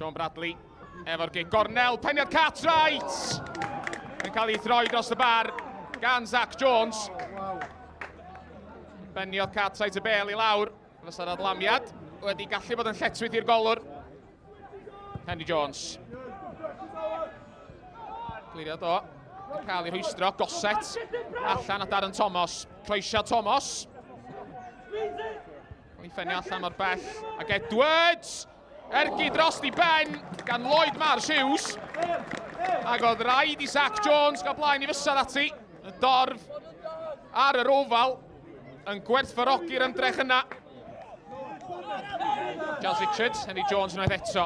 Sean Bradley efo'r gig gornel, peniad Cartwright! Yn cael ei throi dros y bar gan Zach Jones. Beniodd Cartwright y bel i lawr, fysa'r adlamiad wedi gallu bod yn lletchwith i'r golwr. Henry Jones. Cliriad o. Yn cael ei rhwystro. Gossett allan at Darren Thomas. Croesia Thomas. Cael ei ffenio allan o'r bell. Ac Edwards! Ergyd dros di ben gan Lloyd Marsh Hughes. Ac oedd rhaid i Zach Jones gael blaen i fysedd ati. Y dorf ar yr ofal yn gwerthfawrogi'r ymdrech yna. Giles Richards, Henry Jones unwaith eto.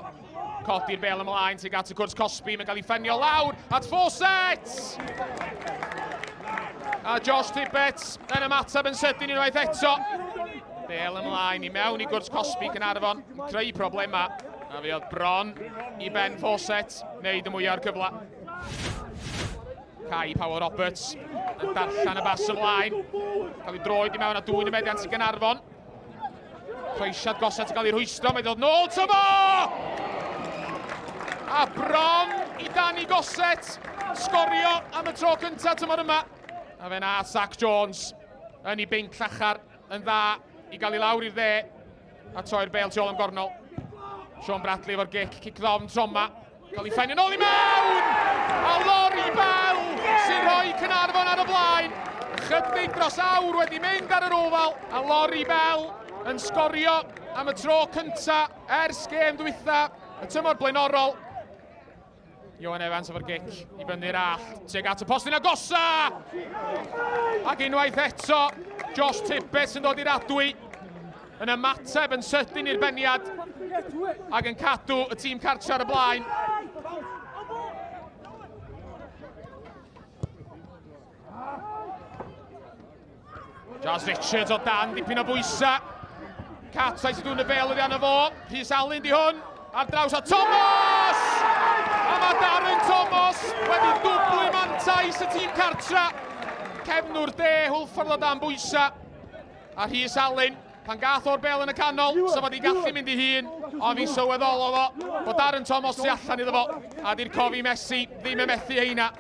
Codi'r bel ymlaen tuag at y cwrs cosbi, mae'n cael ei ffenio lawr at Fawcett! A Josh Tibbets yn ymateb yn sydyn unwaith eto. Bel ymlaen i mewn i gwrs cosbi Caernarfon, yn creu problemau. A fe oedd bron i Ben Fawcett wneud y mwyaf o'r cyfle. Kai Powell Roberts yn darllen y bas ymlaen. Cael ei droed i mewn a dwy'n y meddiant i Gaernarfon. Croesiad Gossett yn cael ei rhwystro, mae'n dod nôl to fo! A bron i Danny Gossett sgorio am y tro cyntaf tymor yma. A fe na Zach Jones yn ei binc llachar yn dda i gael ei lawr i'r dde a troi'r bel tu ôl am gornol. Sean Bradley efo'r gic, cic ddofn troma. Cael ei ffenio nôl i mewn! A Laurie Bell sy'n rhoi Caernarfon ar y blaen. Chydig dros awr wedi mynd ar yr ofal. A Laurie Bell yn sgorio am y tro cynta ers gêm dwytha y tymor blaenorol. Johan Evans efo'r gic i fyny'r allt tuag at y postyn agosa! Ac unwaith eto, Josh Tibbets yn dod i'r adwy yn ymateb yn sydyn i'r beniad ac yn cadw y tîm cartre ar y blaen. Jazz Richards o dan dipyn o bwysau. Cartwright sy'n dwyn y bel oddi arno fo. Rhys Alun di hwn. Ar draws a Thomas! A mae Darren Thomas wedi dwblu mantais y tîm cartra. Cefnwr de, Hwlffordd o dan bwysau. A Rhys Alun, pan gath o'r bel yn y canol, sa fo di gallu mynd i hun, ond fi sylweddolodd o bod Darren Thomas tu allan iddo fo, a di'r Cofi Messi ddim yn methu heina.